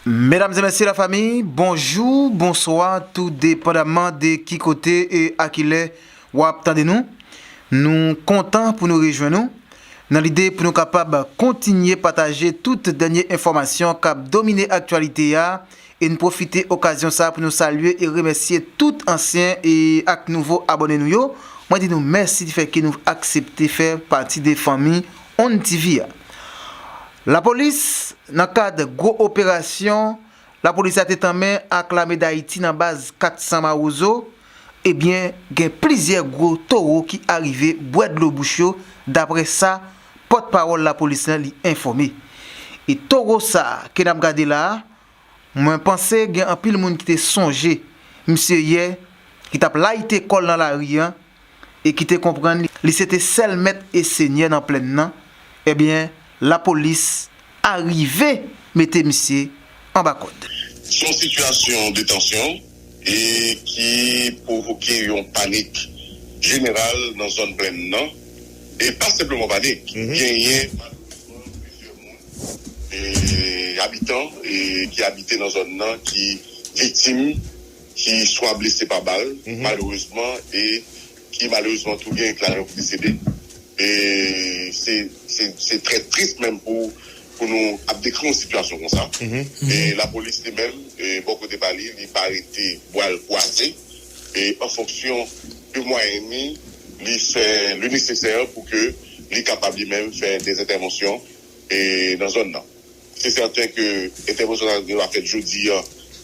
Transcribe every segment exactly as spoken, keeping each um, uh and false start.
Medam e mesye lafanmi, bonjou, bonswa, tou depandaman de ki kote e a ki lè w ap tande nou. Nou kontan pou nou rejwenn nou nan lide pou nou kapab kontinye pataje tout dènye enfòmasyon k ap domine aktyalite a. E n pwofite okazyon sa a pou nou salye e remèsye tout ansyen e ak nouvo abòne nou yo. Mwen di nou mèsi di fè ke nou aksepte fè pati de fanmi Onn T V a. Lapolis, nan kad gwo operasyon, lapolis la te tanmen ak lame Dayiti nan baz kat san Mawozo, ebyen, gen plizyè gwo towo ki arive bwè dlo bouch yo, daprè sa pòtpawòl lapolis lan li enfòme. E towo sa a ke n ap gade la a, mwen panse gen anpil moun ki te sonje misye yè, ki t ap layite kò l nan lari an, e ki te konprann li, li se te sèl mèt e senyè nan plèn nan, ebyen, lapolis arive mete misye anba kòd. Se yon sitiyasyon de tansyon e ki pwovoke yon panik jeneral nan zòn plèn nan. E pa senpleman panik, genyen malerezman plizyè moun, e, abitan, e, ki abite nan zòn nan ki viktim, ki swa blese pa bal, malerezman, e ki malerezman tou gen klare pou desede. E se, se, se trè tris menm pou, pou nou ap dekri yon sitiyasyon konsa. E lapolis li menm, e, bò kote pa li, li pa rete bra l kwaze. E an fonksyon de mwayen li, li fè le nesesè pou ke li kapab li menm fè de entèvansyon, e, nan zòn nan. Se sèten ke entèvansyon sa yo va fèt jodi a,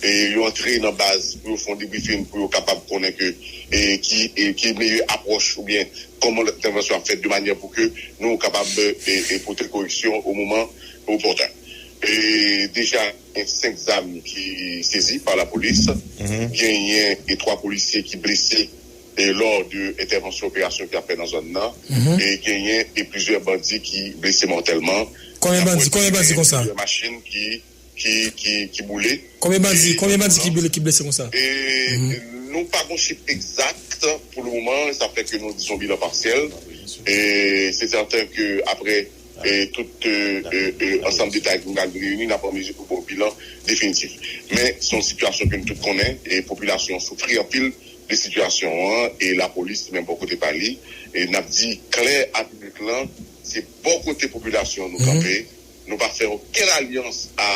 e yo antre nan baz pou yo fè yon debriefing, pou yo kapab konnen ke, e, ki, e, ki meyè apwòch oubyen kòman entèvansyon ap fèt de manyè pou ke nou kapab, e, e, pote koreksyon o moman opòten. E deja, gen senk zam ki sezi pa lapolis, genyen e twa polisye ki blese e lò de entèvansyon operasyon ki ap fèt nan zòn nan, e genyen e plizyè bandi ki blese mòtèlman. Konbyen bandi, konbyen bandi konsa? Plizyè machin ki, ki, ki, ki boule. Konbyen bandi, konbyen bandi ki boule, ki blese konsa? E nou pa gon chif egzak pou le moman, sa fè ke nou di se yon bilan pasyèl. E se sèten ke apre, e tout, e, e, e, ansanm detay ki nou pral reyini, n ap an mezi pou ba w bilan definitif. Men se yon sitiyasyon ke nou tout konnen, e popilasyon an soufri anpil de sitiyasyon an, e lapolis li menm bò kote pa li. E n ap di klè a piblik lan, se bò kote popilasyon an nou kanpe. Nou pa fè okenn alyans a,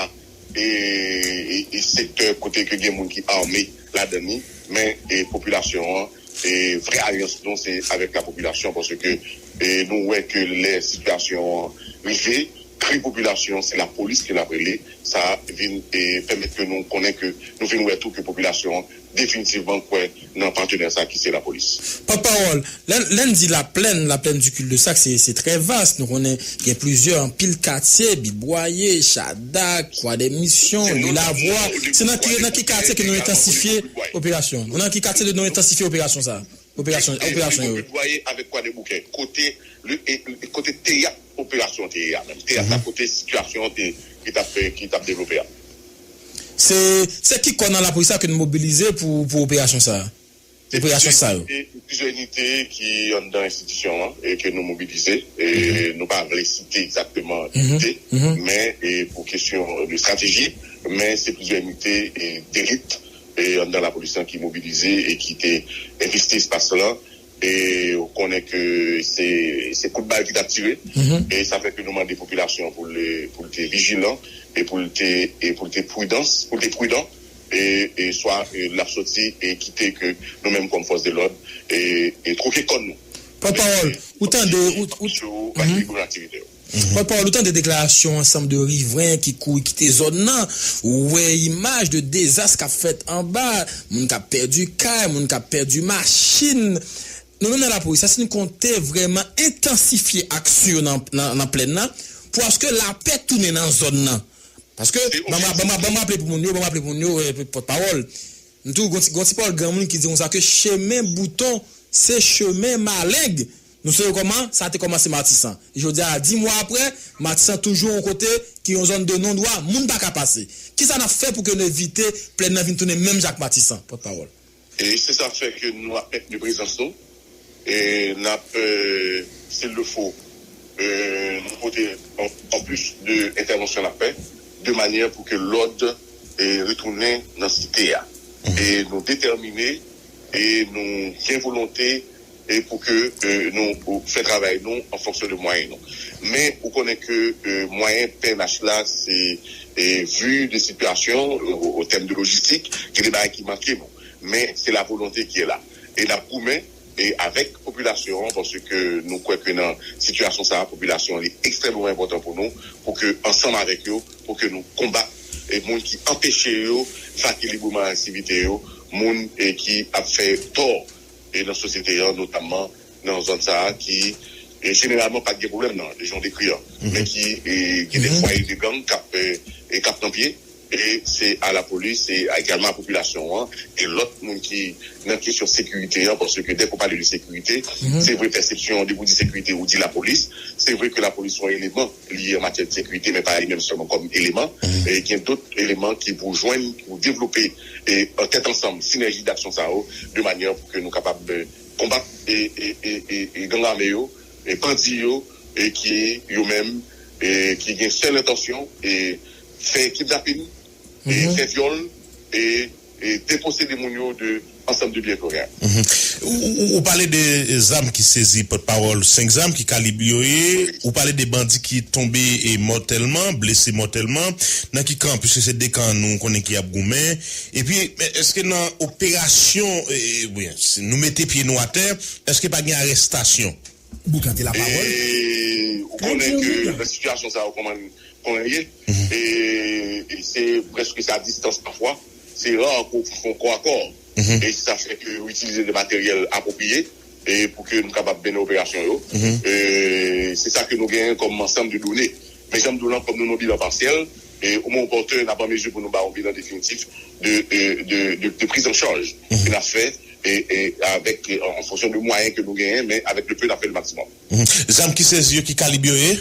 e, e, e sektè kote ke gen moun ki ame ladan li, men, e popilasyon an, e vrè alyans nou se avèk lapopilasyon, paske, e nou wè ke lè sitiyasyon an rive, kri popilasyon, se lapolis ke n ap rele, sa vin, e, pèmèt ke nou konnen ke nou vin wè tou ke popilasyon an definitivman kwè nan patenè sa ki se lapolis. Pòtpawòl, lè, lè n di laplèn, laplèn di Cul-de-Sac, se, se trè vas. Nou konnen gen plizyè, anpil katye, Bibwaye, Chadak, Kwa dè Misyon, Lilavwa. Se nan ki, nan ki katye ke nou entansifye operasyon? Nan ki katye nou entansifye operasyon sa? Operasyon, operasyon yo. Bibwaye avèk Kwa dè Boukè. Kote, le, e, e, kote teyat operasyon te ye a menm. Teyat la kote sitiyasyon an te, ki t ap, ki t ap devlope a. Se, se ki kò nan lapolis la ke n mobilize pou, pou operasyon sa a? Operasyon sa yo. Se plizyè inite ki anndan enstitisyon an e ke nou mobilize. E nou pa vle site egzakteman inite, men, e pou kesyon de estrateji, men se plizyè inite, e, delit, e, anndan lapolis lan ki mobilize e ki te envesti espas lan. E ou konnen ke se, se kout bal ki t ap tire. E sa fè ke nou mande popilasyon pou l, pou l te vijilan e pou l te, e pou l te pridans, pou l te pridan. E, e swa, e, l ap soti e kite ke nou menm kòm fòs de lòd, e, e twoke kòn nou. Pòtpawòl, ou tande, ou, ou, pòtpawòl, ou tande deklarasyon ansanm de rivren ki kouri kite zòn nan, ou wè imaj de dezas k ap fèt anba, moun k ap pèdi kay, moun k ap pèdi machin. Nou menm nan lapolis la, si nou konte vrèman entansifye aksyon yo nan, nan, nan plèn nan, pou aske lapè tounen nan zòn nan. Paske, ban m, ban m, ban m raple pou moun yo, ban m raple pou moun yo, e, pòtpawòl. M tou, gon ti, gon ti pawòl granmoun ki di konsa ke chemen bouton, se chemen maleng. Nou sonje kòman sa te kòmanse Matisan. Jodi a, dis mwa apre, Matisan toujou yon kote ki yon zòn de non dwa, moun pa ka pase. Kisa n ap fè pou ke n evite plèn nan vin tounen menm jan ak Matisan, pòtpawòl? E se sa fè ke nou ap mentni prezans nou. E n ap, e, s'il le faut, e, nou pote an, an plis de entèvansyon n ap fè, de manyè pou ke lòd e, retounen nan site a. E nou detèmine e nou gen volonte e pou ke e, nou fè travay nou an fonksyon de mwayen nou. Men ou konnen ke e, mwayen P N H la, se e, vu de sitiyasyon o, o tèm de lojistik, gen de bagay ki manke nou. Men se la volonte ki la. E n ap goumen e avèk popilasyon an, paske nou kwè ke nan sitiyasyon sa a, popilasyon an li ekstrèmeman enpòtan pou nou, pou ke ansanm avèk yo, pou ke nou konbat e moun ki anpeche yo vake libreman aktivite yo, moun e ki ap fè tò e nan sosyete an, notamman nan zòn sa a ki e jeneralman pa t gen pwoblèm nan, jan w dekri an, men ki e, gen de fwaye de gang k ap e, e k ap nan pye. E se a lapolis e egalman a popilasyon an e lòt moun ki nan kesyon sekirite an, paske dèk ou pale de sekirite, se vre pèsepsyon, depi w di sekirite, ou di lapolis. Se vre ke lapolis se yon eleman li ye an matyè de sekirite, men pa li menm sèlman kòm eleman. E gen dòt eleman ki pou jwenn, ki pou devlope e an tèt ansanm, sinèji daksyon sa yo, de manyè pou ke nou kapab e, konbat e, e, e, e, e gang ame yo, e bandi yo, e ki yo menm, e ki gen sèl entansyon e fè kidnapin, e fè vyòl, e, e deposede moun yo de ansanm de byen ke yo genyen. Ou, ou, ou pale de zam ki sezi, pòtpawòl, senk zam, ki kalib yo ye. Ou pale de bandi ki tonbe e mòtèlman, blese mòtèlman. Nan ki kan, piske se de kan nou konnen ki ap goumen. Epi, èske nan operasyon, e, e, wi, si nou mete pye nou atè, èske pa gen arèstasyon? Boukante lapawòl. E ou konnen ke nan sitiyasyon sa yo, kòman, kòman l ye, e, e se prèske sa distans pafwa. Se ra ke w fè yon kò a kò. E sa fè ke yo itilize de materyèl apwopriye e pou ke nou kapab mennen operasyon yo. E se sa ke nou genyen kòm ansanm de done. Men jan m di w lan, kòm nou nan bilan pasyèl, e o moman opòten, n ap an mezi pou nou ba yon bilan definitif de, de, de, de, de priz an chaj ke n ap fè e, e avèk, e, an, an fonksyon de mwayen ke nou genyen, men avèk le peu, n ap fè le maksimòm. Zam ki sezi yo, ki kalib yo ye?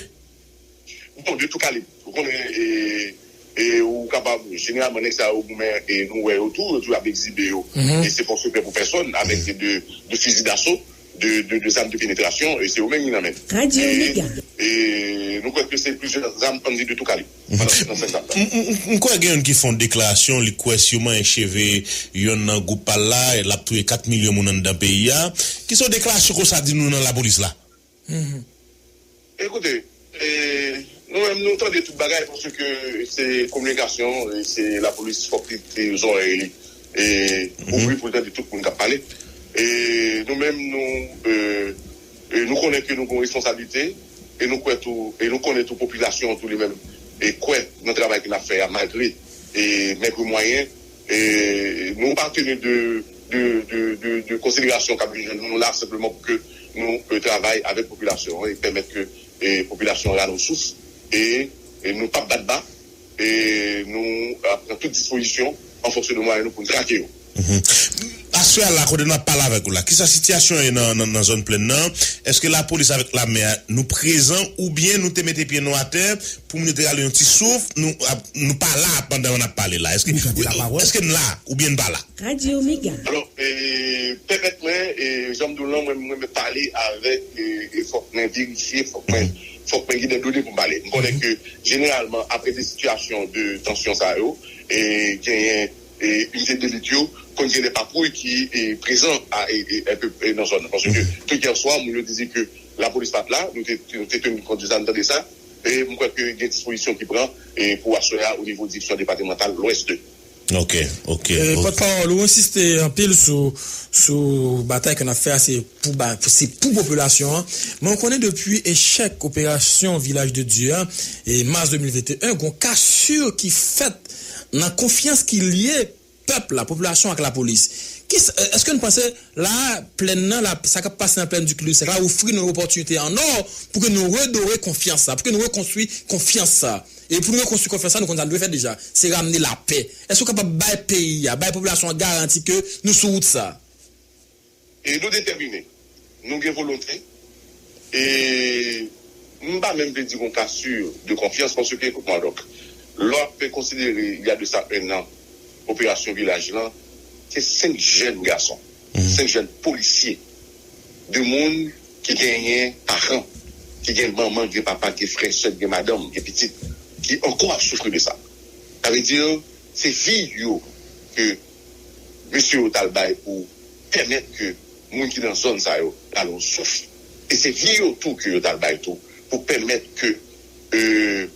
Bon, de tout kalib. Ou konnen, e, e ou kapab, jeneralman, nèg sa yo goumen, e nou wè yo tou, yo tou ap egzibe yo. E se pa yon sekrè pou pèsòn, avèk de, de fizi daso, de, de, de zam de penetrasyon, e se yo menm ki nan men. E, e nou kwè ke se plizyè zam, ann di de tout kalib. Pandan tout nan senk zam la. M, m, m, m kwè gen youn ki fè yon deklarasyon, li kwè si yo manyen cheve youn nan gwoup pa l la, l ap touye kat milyon moun anndan peyi a. Ki se yon deklarasyon konsa di nou nan lapolis la? Ekoute, e, nou menm nou tande tout bagay paske se kominikasyon, e se lapolis fòk li te zòrèy li e ouvri pou l tande tout moun k ap pale. E nou menm nou, e, e nou konnen ke nou gen yon responsablite e nou kwè tou, e nou konnen tou popilasyon an tou li menm e kwè nan travay ke n ap fè a malgre e mèg mwayen. E nou pa teni de, de, de, de, de konsiderasyon k ap vin jwenn nou. Nou la senpleman pou ke nou e, travay avèk popilasyon an e pèmèt ke e, popilasyon an rale yon souf e, e nou p ap bat ba e nou ap pran tout dispozisyon an fonksyon de mwayen nou pou n trake yo. Aswè a la, kote n ap pale avèk ou la, kisa sitiyasyon ye nan, nan, nan zòn plèn nan? Èske lapolis avèk lame a, nou prezan oubyen nou te mete pye nou atè pou moun yo te rale yon ti souf? Nou ap, nou pa la pandan n ap pale la. Èske, èske n la oubyen n pa la? Radyo Mega. Alò, e, pèmèt mwen, e, jan m di w lan, mwen, mwen, mwen pale avèk, e, e fòk mwen verifye, fòk mwen, fòk mwen gen de done pou m pale. M konnen ke, jeneralman, apre de sitiyasyon de tansyon sa yo, e, genyen, e, inite delit yo, konn gen de patwouy ki, e, prezan a, e, e, enpe, e, nan zòn nan. Paske, tout yè swa, moun yo te di ke lapolis pa t la, nou te, nou te teni kont de sa, nou tande sa, e m kwè ke gen dispozisyon ki pran, e, pou aswè a, o nivo direksyon depatmantal Lwès de. Ok, ok. E, pòtpawòl, ou ensiste anpil sou, sou batay ke n ap fè a, se pou, ba, se pou popilasyon an. Men w konnen depi echèk operasyon Vilaj de Dye a, e mas de mil venteyen, gon kasur ki fèt nan konfyans ki lye pèp la, popilasyon ak lapolis. Kisa, èske n panse la, plèn nan, la, sa k ap pase nan plèn di Krilyosèk la, ofri nou yon opòtinite an ò pou ke nou redore konfyans sa, pou ke nou rekonstwi konfyans sa? E pou nou rekonstwi konfyans sa, nou konn sa nou dwe fè deja. Se ramne lapè. Èske w kapab bay peyi a, bay popilasyon an garanti ke nou sou wout sa? E nou detèmine. Nou gen volonte. E m pa menm vle di gon kasur de konfyans, paske, ekout mwen, Doc, lè w ap konsidere, il y a de ça un an, operasyon Vilaj lan, se senk jèn gason, senk jèn polisye, de moun ki genyen paran, ki gen manman, gen papa, gen frè, sè, gen madanm, gen pitit, ki ankò ap soufri de sa. Sa vle di, Se vi yo ke mesye yo t al bay pou pèmèt ke moun ki nan zòn sa yo rale yon souf. E se vi yo tou ke yo t al bay tou pou pèmèt ke e,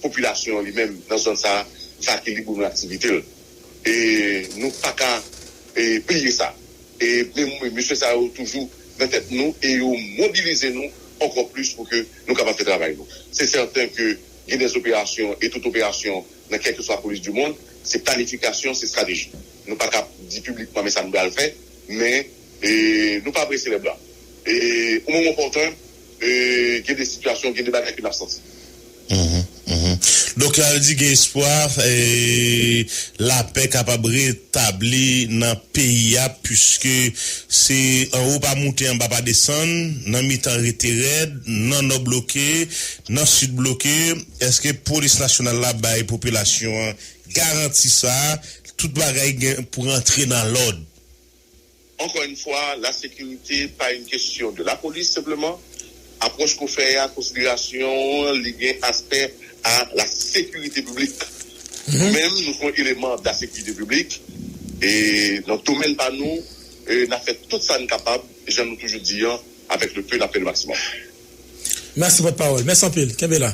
popilasyon an li menm nan zòn sa a vake libreman aktivite l. E nou pa ka e, bliye sa. E men, mesye sa yo toujou nan tèt nou e yo mobilize nou ankò plis pou ke nou kapab fè travay nou. Se sèten ke gen de operasyon e tout operasyon nan kèlkeswa polis di mond, se planifikasyon, se estrateji. Nou pa ka di piblikman men sa nou pral fè, men e, nou pa prese lè blan. E, o moman opòten, e, gen de sitiyasyon, gen de bagay ke n ap santi. Mhm, mhm. Donk, sa vle di gen espwa e, lapè kapab retabli nan peyi a, piske se anwo pa moute, anba pa desann, nan mitan rete rèd, nan nò bloke, nan sid bloke. Èske polis nasyonal la bay popilasyon an garanti sa, tout bagay gen pou rantre nan lòd? Encore une fois, la sécurité, pas une question de la police simplement. Apwòch ke w fè a, konsiderasyon an, li gen aspè a la sécurité publique. Nou menm, nou se yon eleman de la sécurité publique. E nan domèn pa nou, e n ap fè tout sa n kapab, jan nou toujou di an, avec le peu, n ap fè le maximum. Mèsi pòtpawòl. Mèsi anpil. Kenbe la.